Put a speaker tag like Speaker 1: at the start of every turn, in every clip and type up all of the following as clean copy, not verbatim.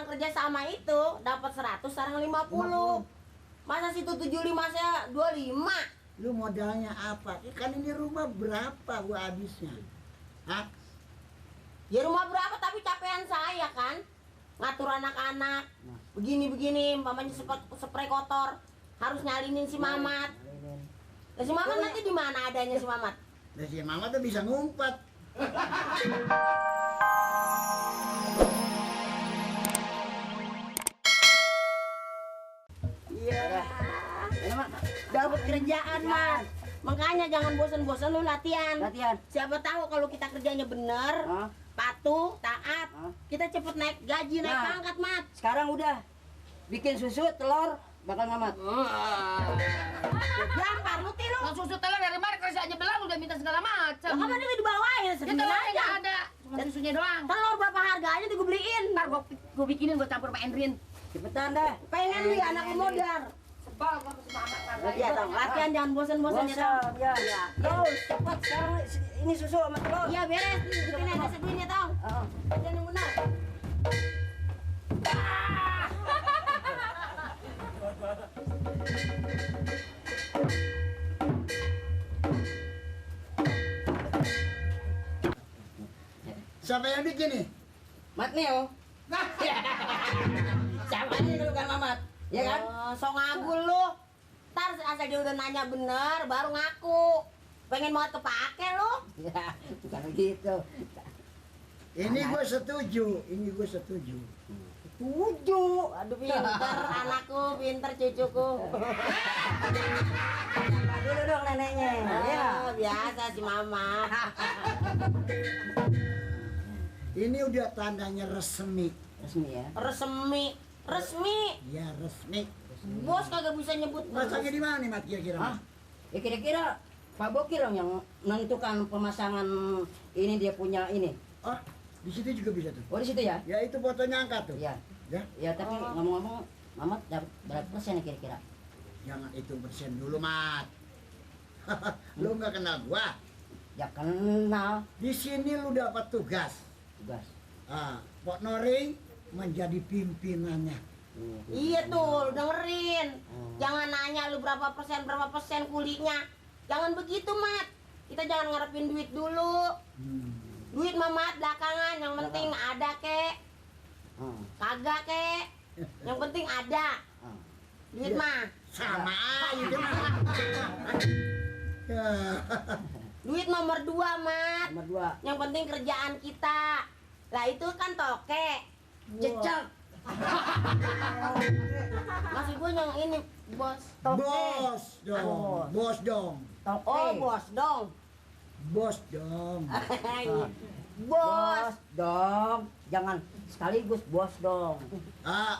Speaker 1: kerja sama itu dapat 100 sekarang 50. Masa situ 75 saya 25?
Speaker 2: Lu modalnya apa? Kan ini rumah berapa gua habisnya? Hah?
Speaker 1: Ya rumah berapa tapi capean saya kan. Ngatur anak-anak. Begini-begini, mamanya spray kotor. Harus nyalinin si Mamat. Nah, si Mamat nanti di mana adanya si Mamat?
Speaker 2: Nah, si Mama tuh bisa ngumpet.
Speaker 1: Iya. Dapat kerjaan, Mat. Makanya jangan bosan-bosan lu latihan. Siapa tahu kalau kita kerjanya bener, patuh, taat, kita cepet naik gaji, naik pangkat, Mat.
Speaker 3: Sekarang udah bikin susu, telur, bakal Mamat.
Speaker 1: Gampar lu tilu.
Speaker 4: Mau susu telur dari mana kerjaannya belang udah minta segala macam.
Speaker 1: Lah kan ini dibawain
Speaker 4: Ya
Speaker 1: segini
Speaker 4: telurnya
Speaker 1: aja.
Speaker 4: nggak ada, cuma susunya doang.
Speaker 1: Telur berapa harganya tuh gue beliin.
Speaker 4: Ntar gua bikinin gua campur sama Endrin.
Speaker 3: Cepetan dah.
Speaker 1: Pengen lu ya anak lu modar.
Speaker 4: Sebal gua semangat
Speaker 1: Iya dong, latihan jangan bosan-bosan ya dong.
Speaker 3: Ya. Terus cepat sekarang ini susu sama telur.
Speaker 1: Iya beres, bikin aja seguin ya tong. Jangan yang benar.
Speaker 2: Siapa yang bikin nih?
Speaker 3: Mat Neo. Siapa ini lu kan Mamat? Ya kan?
Speaker 1: Oh, so ngagul lu. Ntar asal dia udah nanya bener, baru ngaku. Pengen banget kepake lu.
Speaker 3: Ya, bukan begitu.
Speaker 2: Ini gue setuju, ini gue setuju.
Speaker 1: Tujuh. Aduh pinter anakku, pinter cucuku.
Speaker 3: Dulu dong neneknya. Ya.
Speaker 1: Oh, biasa si mama.
Speaker 2: Ini udah tandanya resmi.
Speaker 3: Resmi ya.
Speaker 1: Resmi.
Speaker 2: Ya resmi.
Speaker 1: Bos kagak bisa nyebut.
Speaker 2: Masangnya di mana nih Mat kira-kira?
Speaker 3: Hah? Ya kira-kira Pak Bokir dong yang menentukan pemasangan ini dia punya ini.
Speaker 2: Oh, di situ juga bisa tuh.
Speaker 3: Oh di situ ya?
Speaker 2: Ya itu fotonya angkat tuh.
Speaker 3: Iya.
Speaker 2: Ya,
Speaker 3: Ya tapi ngomong-ngomong Mamat dapat berapa persen ya kira-kira?
Speaker 2: jangan hitung persen dulu Mat. Lu nggak kenal gua.
Speaker 3: Ya kenal
Speaker 2: Di sini lu dapat tugas.
Speaker 3: tugas.
Speaker 2: Pok Noring menjadi pimpinannya.
Speaker 1: Iya tuh, lu dengerin.
Speaker 3: Hmm.
Speaker 1: Jangan nanya lu berapa persen kulinya. Jangan begitu, Mat. Kita jangan ngarepin duit dulu. Duit Mamat belakangan, yang penting ada kek. Kagak kek. Yang penting ada. Duit
Speaker 2: Iya.
Speaker 1: mah.
Speaker 2: Sama aja mah. Ya.
Speaker 1: Duit nomor 2, Mat.
Speaker 3: Nomor 2.
Speaker 1: Yang penting kerjaan kita. Lah itu kan toke. Cecek. Maksud gue yang ini, bos.
Speaker 2: Bos dong, bos dong,
Speaker 1: Oh, bos dong.
Speaker 2: bos dong.
Speaker 1: Bos.
Speaker 3: dong. Jangan sekaligus bos dong.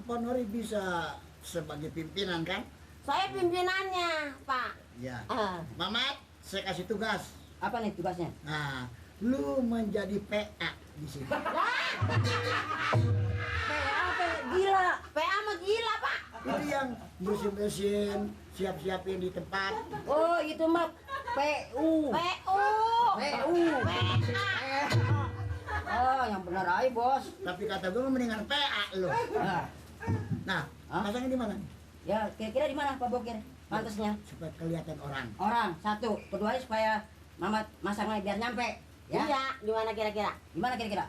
Speaker 2: Pok Nori bisa sebagai pimpinan kan?
Speaker 1: Saya pimpinannya, Pak.
Speaker 2: Ya.
Speaker 1: Ah.
Speaker 2: Mamat, saya kasih tugas.
Speaker 3: Apa nih tugasnya?
Speaker 2: Nah, lu menjadi PA di sini.
Speaker 3: Apa? Gila.
Speaker 1: PA mah gila, Pak.
Speaker 2: Itu yang bersin-bersin, siap-siapin di tempat.
Speaker 3: Oh, itu mah PU.
Speaker 1: PU.
Speaker 3: PU. Oh, yang benar aja, Bos.
Speaker 2: Tapi kata gue mendingan PA lu.
Speaker 3: Nah,
Speaker 2: Nah,
Speaker 3: Hah?
Speaker 2: pasangnya di mana nih?
Speaker 3: ya kira-kira di mana Pak Bokir? Pantasnya
Speaker 2: Supaya kelihatan orang.
Speaker 3: orang satu, kedua supaya Mamat masangnya biar nyampe. Ya.
Speaker 1: Iya, gimana kira-kira?
Speaker 3: Gimana kira-kira?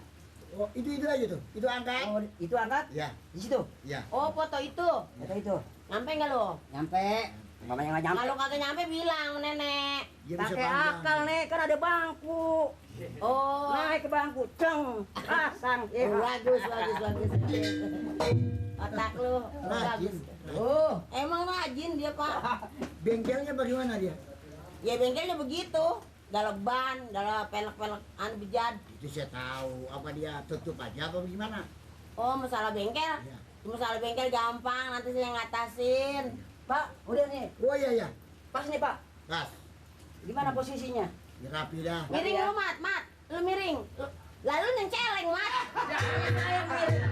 Speaker 2: Oh, itu aja tuh. Itu angkat.
Speaker 3: Oh, itu angkat
Speaker 2: Ya,
Speaker 3: di situ.
Speaker 2: ya.
Speaker 1: Oh, foto itu.
Speaker 3: Foto itu.
Speaker 1: Nyampe nggak lo?
Speaker 3: Nyampe. Mamanya nggak nyampe.
Speaker 1: Kalau kagak nyampe bilang nenek.
Speaker 2: Dia bisa
Speaker 3: Pakai
Speaker 2: panjang.
Speaker 3: akal nih, kan ada bangku.
Speaker 1: Oh.
Speaker 3: Naik ke bangku, ceng, pasang.
Speaker 1: Oh, bagus. Otak lu
Speaker 2: Rajin.
Speaker 1: bagus. Oh, emang rajin dia, Pak.
Speaker 2: Bengkelnya bagaimana dia?
Speaker 1: Ya bengkelnya begitu. Dalam ban, dalam pelek-pelek bejad.
Speaker 2: Itu saya tahu. Apa dia tutup aja apa gimana?
Speaker 1: Oh, masalah bengkel.
Speaker 2: Ya.
Speaker 1: Masalah bengkel gampang, nanti saya ngatasin.
Speaker 3: Pak, udah nih.
Speaker 2: Oh iya ya.
Speaker 3: Pas nih, Pak.
Speaker 2: Pas.
Speaker 3: Gimana posisinya?
Speaker 2: Ya, rapi dah.
Speaker 1: Miring
Speaker 3: ya.
Speaker 1: lu, Mat. Lu miring. Lalu yang celeng, Mat. Ayo miring.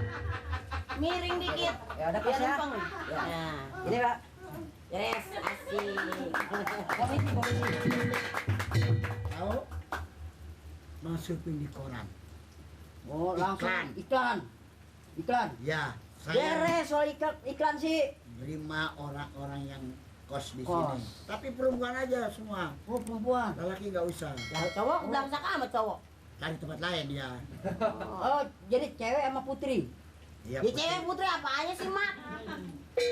Speaker 1: Miring dikit.
Speaker 3: Ya udah,
Speaker 1: Biar
Speaker 3: pas ya.
Speaker 1: lempeng.
Speaker 3: Ya.
Speaker 1: Nah,
Speaker 3: Ini, Pak.
Speaker 1: yes, asik.
Speaker 3: Posisi.
Speaker 2: Tahu? Masukin di koran.
Speaker 3: Oh, langsung
Speaker 2: Iklan.
Speaker 3: iklan. Iklan.
Speaker 2: Ya. Saya
Speaker 3: Beres soal iklan sih.
Speaker 2: terima orang-orang yang kos di
Speaker 3: Kos.
Speaker 2: sini. Tapi perempuan aja semua.
Speaker 3: Oh, perempuan.
Speaker 2: Lelaki nggak usah.
Speaker 1: Lah cowok udah masak amat cowok.
Speaker 2: Cari tempat lain dia.
Speaker 3: Oh, jadi cewek sama putri.
Speaker 2: Iya.
Speaker 1: Ya cewek putri apanya sih, Mat?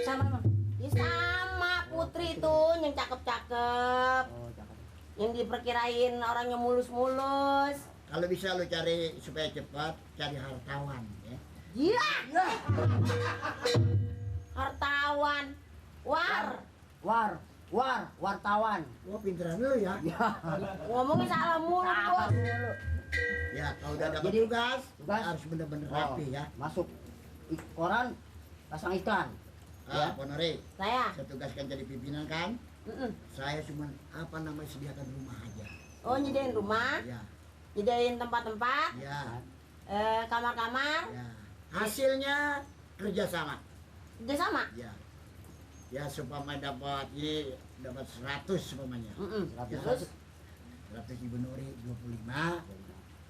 Speaker 3: Sama sama.
Speaker 1: Ya sama putri tuh yang cakep-cakep.
Speaker 3: Oh, cakep.
Speaker 1: Yang diperkirain orangnya mulus-mulus.
Speaker 2: Kalau bisa lu cari supaya cepat, cari hartawan ya.
Speaker 1: Gila. Hartawan.
Speaker 3: Wartawan.
Speaker 2: Wah, pinteran lu ya.
Speaker 1: Ngomongnya salah mulu, Bos.
Speaker 2: Ya, kalau udah dapat
Speaker 3: Jadi,
Speaker 2: tugas,
Speaker 3: tugas.
Speaker 2: harus bener-bener
Speaker 3: Oh,
Speaker 2: rapi ya.
Speaker 3: Masuk koran, pasang iklan.
Speaker 2: Ah, Ponori,
Speaker 1: Saya.
Speaker 2: saya tugaskan jadi pimpinan kan?
Speaker 1: Mm-mm.
Speaker 2: Saya cuma sediakan rumah aja.
Speaker 1: Oh, nyediain rumah,
Speaker 2: Ya,
Speaker 1: nyediain tempat-tempat,
Speaker 2: ya,
Speaker 1: kamar-kamar,
Speaker 2: ya. Hasilnya kerjasama.
Speaker 1: udah sama.
Speaker 2: Ya, ya supaya dapat ini dapat 100 umpamanya.
Speaker 1: Mm-mm.
Speaker 2: Ya,
Speaker 1: Terus,
Speaker 2: 100 Ibu Nuri 25,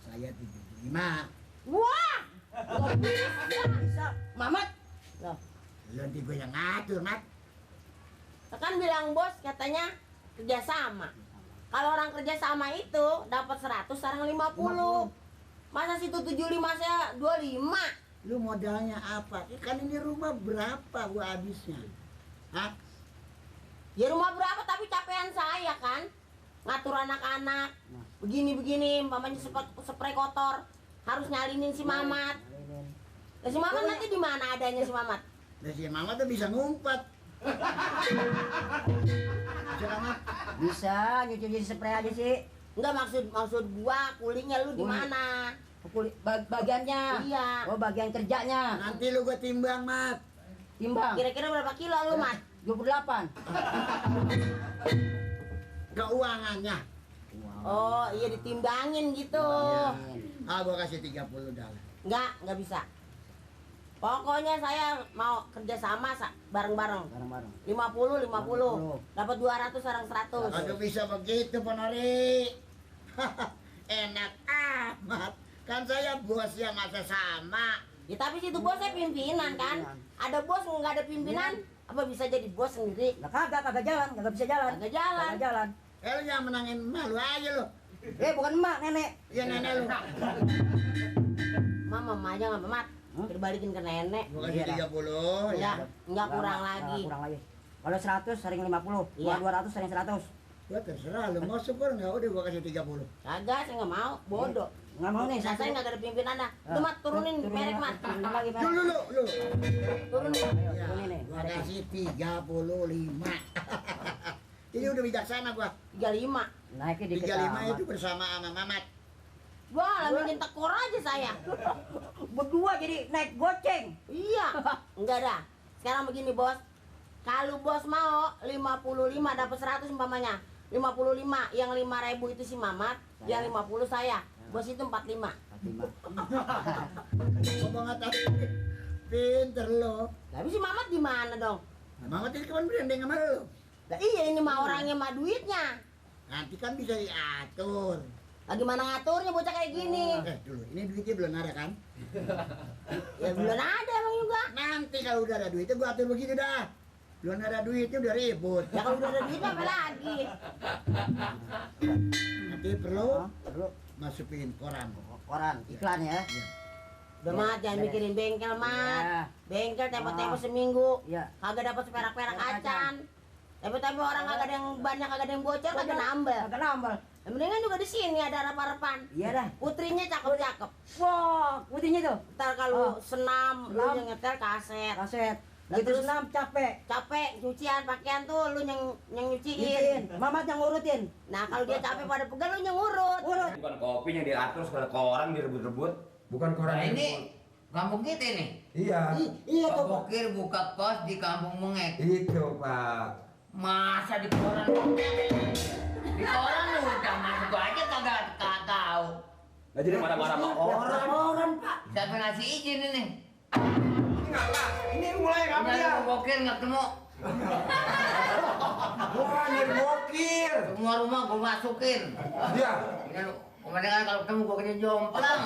Speaker 2: saya 75.
Speaker 1: wah, nggak bisa.
Speaker 3: Mamat.
Speaker 1: Loh,
Speaker 2: Lu nanti gue yang ngatur, Mat.
Speaker 1: kan bilang bos katanya kerjasama. Kalau orang kerjasama itu dapat 100, sekarang 50. Masa situ 75 saya 25?
Speaker 2: Lu modalnya apa? Kan ini rumah berapa gua habisnya? Hah?
Speaker 1: Ya rumah berapa tapi capean saya kan. Ngatur anak-anak. Begini-begini, umpamanya spray kotor. Harus nyalinin si Mamat. Nah, si Mamat nanti di mana adanya si Mamat?
Speaker 2: Nah, si Mama tuh bisa ngumpet. Bisa kan, Mat?
Speaker 3: Bisa nyuci spray aja sih.
Speaker 1: Enggak maksud gua kulingnya lu di
Speaker 3: Kuling.
Speaker 1: mana?
Speaker 3: Bagiannya.
Speaker 1: Iya.
Speaker 3: Oh, bagian kerjanya.
Speaker 2: Nanti lu gua timbang, Mat.
Speaker 3: Timbang.
Speaker 1: Kira-kira berapa kilo lu, Mat?
Speaker 3: 28.
Speaker 2: Keuangannya.
Speaker 1: Oh, iya ditimbangin gitu.
Speaker 2: Iya. Ah, gua kasih 30 dah.
Speaker 1: Enggak bisa. Pokoknya saya mau kerja sama bareng-bareng.
Speaker 3: Bareng-bareng.
Speaker 1: 50. Dapat 200 sekarang 100.
Speaker 2: Aduh, bisa begitu, Ponori. Enak amat. Kan saya bosnya masa sama.
Speaker 1: Ya tapi situ bosnya pimpinan kan. Ada bos nggak ada pimpinan, apa bisa jadi bos sendiri?
Speaker 3: Lah kagak jalan, kagak bisa jalan.
Speaker 1: Kagak jalan.
Speaker 3: Kagak jalan.
Speaker 2: Lu jangan menangin malu aja lu.
Speaker 3: Bukan emak, nenek.
Speaker 2: Ya nenek lu.
Speaker 1: Mama aja nggak Mat. Dibalikin ke nenek.
Speaker 2: Gua kasih
Speaker 3: Iya,
Speaker 2: 30 ya.
Speaker 1: Enggak kurang lagi.
Speaker 3: Kurang lagi. Kalau 100 sering 50,
Speaker 1: Iya.
Speaker 3: 200 sering 100.
Speaker 2: Ya terserah lu mau syukur enggak udah gua kasih 30.
Speaker 1: Kagak, saya nggak mau. Bodoh.
Speaker 3: Nggak mau nih,
Speaker 1: Nah, saya nggak ada pimpinan dah. Lu Mat turunin merek Mat.
Speaker 3: Turunin lagi, Mat.
Speaker 2: Lu.
Speaker 1: Turunin.
Speaker 3: Ayo,
Speaker 2: Ya,
Speaker 3: turunin nih.
Speaker 2: gua kasih 35. Ini udah bijaksana gua.
Speaker 1: 35.
Speaker 3: Naiknya dikit
Speaker 2: 35
Speaker 3: sama.
Speaker 2: itu bersama sama Mamat.
Speaker 1: Wah, laminin tekor aja saya.
Speaker 3: Berdua jadi naik goceng.
Speaker 1: Iya. Enggak dah. Sekarang begini, Bos. Kalau bos mau 55 dapat 100 umpamanya. 55, yang 5.000 itu si Mamat, yang 50 saya. Bos itu 45.
Speaker 3: 45.
Speaker 2: Ngomong atas pinter lo.
Speaker 1: Tapi si Mamat di mana dong?
Speaker 2: Mamat ini kan branding sama lo.
Speaker 1: Lah iya ini mah orangnya mah duitnya.
Speaker 2: Nanti kan bisa diatur.
Speaker 1: Bagaimana ngaturnya bocah kayak gini?
Speaker 2: Dulu, ini duitnya belum ada kan?
Speaker 1: Ya belum ada emang juga.
Speaker 2: Nanti kalau udah ada duitnya gua atur begitu dah. Belum ada duitnya udah ribut.
Speaker 1: Ya kalau udah ada duit apa lagi?
Speaker 2: Nanti perlu
Speaker 3: Perlu
Speaker 2: masukin koran.
Speaker 3: koran, iklan ya.
Speaker 2: Iya.
Speaker 1: Udah Mat, jangan mikirin bengkel Mat.
Speaker 3: Iya.
Speaker 1: Bengkel tempo-tempo seminggu.
Speaker 3: Iya.
Speaker 1: Kagak dapat seperak-perak
Speaker 3: Perak
Speaker 1: acan. Tempo-tempo orang kagak ada yang banyak, kagak ada yang bocor, kagak nambah.
Speaker 3: Kagak nambal.
Speaker 1: Ya, mendingan juga di sini ada harapan.
Speaker 3: Iya dah.
Speaker 1: Putrinya cakep-cakep.
Speaker 3: Wah, putihnya tuh.
Speaker 1: Ntar kalau
Speaker 3: Oh.
Speaker 1: senam, lu
Speaker 3: Senam.
Speaker 1: yang nyetel kaset.
Speaker 3: Kaset.
Speaker 1: Lah,
Speaker 3: Gitu
Speaker 1: terus-
Speaker 3: senam capek.
Speaker 1: Capek cucian pakaian tuh lu yang nyuciin.
Speaker 3: Nyuciin. Mamat yang ngurutin.
Speaker 1: Nah kalau dia capek pada pegal lu yang ngurut.
Speaker 3: Urut.
Speaker 5: Bukan kopi yang diatur segala koran direbut-rebut.
Speaker 6: Bukan koran
Speaker 7: Nah
Speaker 6: yang-
Speaker 7: ini kampung kita nih.
Speaker 6: Iya,
Speaker 2: Iya
Speaker 7: Pak
Speaker 2: tuh.
Speaker 7: Bokir buka kos di kampung Mengek.
Speaker 6: itu Pak.
Speaker 7: Masa di koran? Di koran lu udah masuk aja kagak tahu.
Speaker 5: Nah, jadi marah-marah sama orang.
Speaker 3: Orang, Pak.
Speaker 7: Siapa ngasih izin ini?
Speaker 6: Ini nggak Pak, ini mulai kamu
Speaker 7: Nyari
Speaker 6: ya.
Speaker 7: Pak Bokir nggak ketemu.
Speaker 6: Wah, ini bokir.
Speaker 7: Semua rumah gua masukin.
Speaker 6: Dia.
Speaker 7: Ini lu, kemudian kalau ketemu gua kena jomplang.